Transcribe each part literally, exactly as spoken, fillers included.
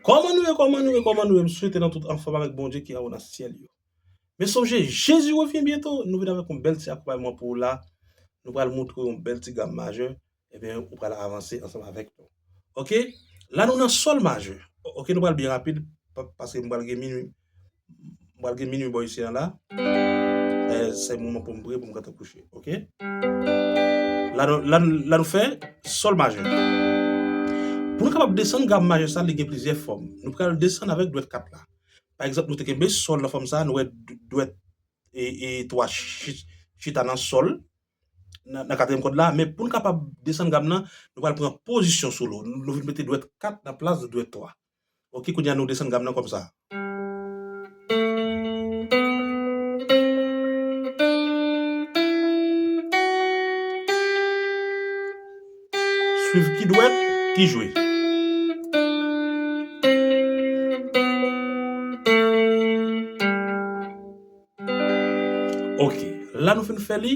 Kòman nou ye, kòman nou ye, kòman nou ye? M swete nou tout anfòm avèk Bondye ki anwo nan syèl yo. Men sonje, Jezi revyen byento, nou vin avèk yon bèl ti akonpayman pou ou la. Nou pral montre w yon bèl ti gam majè. Ebyen, ou pral avanse ansanm avèk nou. Oke? La, nou nan sòl majè. Oke, nou pral byen rapid, pa- paske m pral gen minui, m pral gen minui bò isi a la. Eh, se moman pou m priye, pou m kanpe kouche. Oke? La, nou- la, la, nou fè sòl majè. Pou nou kapab desann gam majè sa, li gen plizyè fòm. Nou pral desann avèk dwèt kat la. Pa egzanp, nou te kenbe sòl nan fòm sa, nou wè d- dwèt e, e twa chi- chita nan sòl, nan, nan katriyèm kòd la, men pou n kapab desann gam nan, nou pral pran pozisyon sou lo. Nou, nou vin mete dwèt kat nan plas dwèt twa. Oke, kounye a nou desann gam nan kòm sa. Swiv ki dwèt ki jwe. Oke, la nou fin fè li.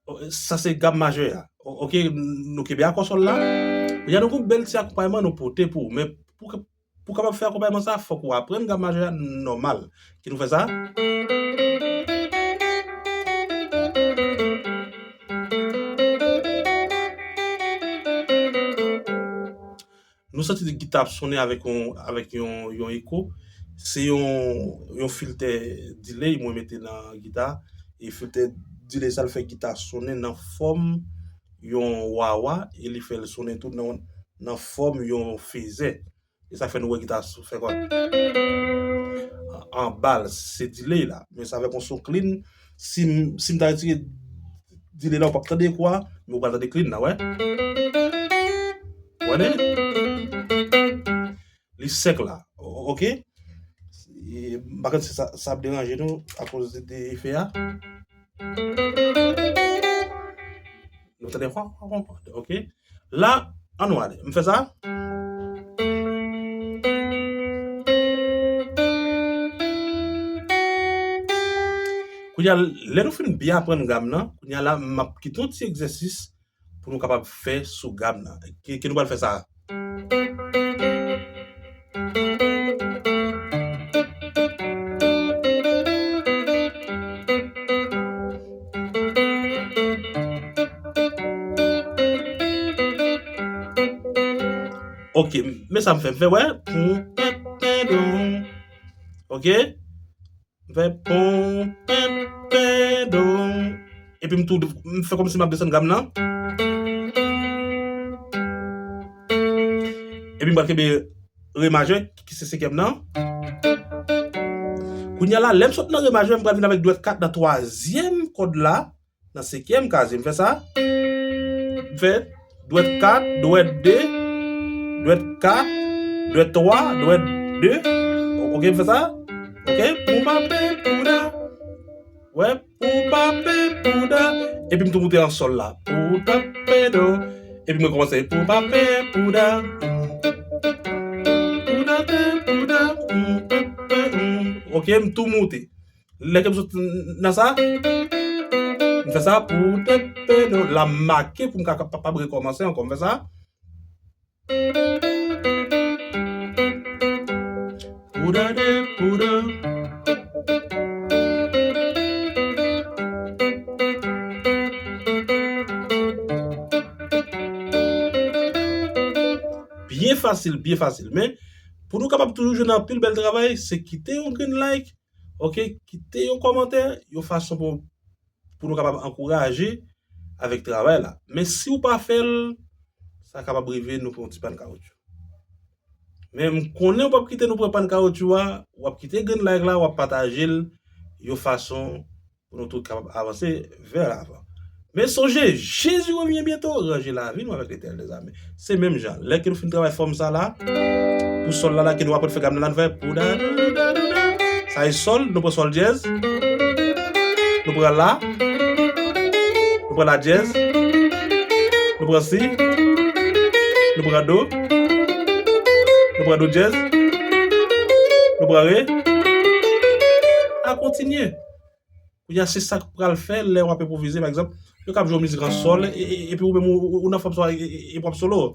O- Sa se gam majè a. O- Oke, nou kenbe akò sòl la. Kounye a nou gon bèl ti akonpayman nou pote pou ou. Men pou, pou kapab fè akonpayman sa, fòk ou aprann gam majè a nòmal. Ki nou fè sa? Nou santi gita ap sonnen avèk yon, avèk yon, yon eko. Se yon, yon filtè delay mwen mete nan gita. E filtè delay sa l fè gita sonnen nan fòm yon wawa e li fè l sonnen tou nan, nan fòm yon fezè. E sa fè nou wè gita fè kòd. Anba l, se delay la. Men sa avèk yon son clean. Si m, si m ta retire delay la, ou p ap tande eko a, men ou pral tande clean la, wè. Wè, li sèk la. O- Oke? E, m pa konn si sa, sa ap deranje nou akoz de, de efè a. Nou tande? Oke? La, ann nou ale. M fè sa. Kounye a, lè nou fin byen aprann gam nan, kounye a la, m ap kite yon ti egzèsis pou nou kapab fè sou gam nan. Ki, ki nou pral fè sa? Oke, men sa m fè, m fè, wè. Pou, pen, pen, don. Oke? M fè pon, pen, pen, don. Epi m tou, m fè kòmsi m ap desann gam nan. Epi m pral kenbe re majè, ki se senkyèm nan. Kounye a la, lè m sot nan re majè, m pral vin avèk dwèt kat nan twazyèm kòd la. Nan senkyèm kazye, m fè sa. M fè dwèt kat, dwèt de, dwèt kat, dwèt twa, dwèt de. Oke, m fè sa. Oke, pou pa pe pou da. Wè, pou pa pe pou da. Epi m tou moute an sòl la. Pou ta pe do. Epi mwen kòmanse pou pa pe pou da. Pou da pe pou da. Pou pe pe. Oke, m tou moute. Lè ke m sot nan sa, m fè sa pou te pe do. La m make pou m ka kapab rekòmanse ankò. M fè sa. Pou da de pou da. Byen fasil, byen fasil. Men, pou nou kapab toujou jwenn anpil bèl travay, se kite yon grenn like, oke, kite yon kòmantè, yon fason pou, pou nou kapab ankouraje avèk travay la. Men si w pa fè l, sa kapab rive nou pran yon ti pàn kawotchou. Men m konnen w p ap kite nou pran pàn kawotchou a, w ap kite grenn like la, w ap pataje l yon fason pou nou tout kapab avanse vè lavan. Men sonje, Jezi revyen byento, ranje lavi nou avèk Letènèl dèzame. Se menm jan, lè ke nou fin travay fòm sa la, pou sòl la, la ke nou aprann fè gam nan la, nou fè pou da, da, da, da, da. Sa e sòl, nou pran sòl dyèz, nou pran la, nou pran la dyèz, nou pran si, nou pran do, nou pran do dyèz, nou pran re, a kontinye. Kounye a, se sa k pral fè lè w ap enpwovize, pa egzanp, yo k ap jwe yon mizik an sòl, e, e, epi ou menm ou, ou, ou nan fòm sa, e, e, e, epi w ap solo.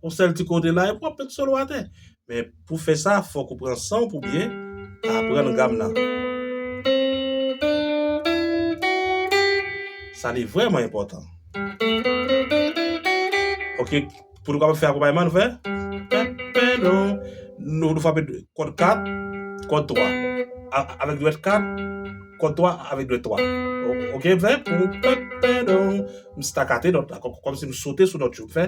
yon sèl ti kote la, epi w ap met solo atè. Men pou fè sa, fòk ou pran san w pou byen aprann gam nan. Sa li vrèman enpòtan. Ok, pou nou kapab fè akonpayman, nou fè. Nou, nou frape kòd kat, kòd twa. A- Avèk dwèt kat, kòd twa avèk dwèt twa. O- Ok, m fè. M stakate nòt la, kò- kòmsi m sote sou nòt yo. M fè.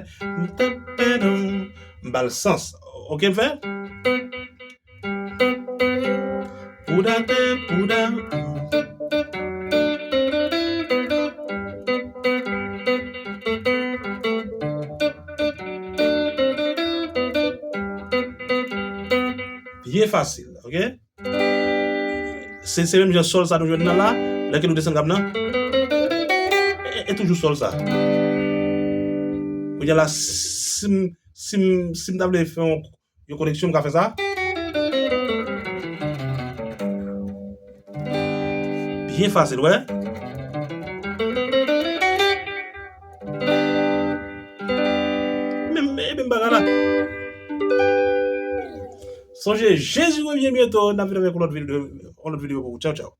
M ba l sans. Ok, m fè. Pouda tè, pouda. Byen fasil, ok? Se, se menm jan sòl sa nou jwenn nan la, lè ke nou desann gam nan. E, e toujou sòl sa. Kounye a la, si m, si m, si m ta vle fè yon, yon koneksyon, m ka fè sa. Byen fasil, wè. Menm, e menm bagay la. Sonje, Jezi revyen byento. N ap vin avèk yon lòt videyo, yon lòt videyo pou ou. Tchaw, tchaw.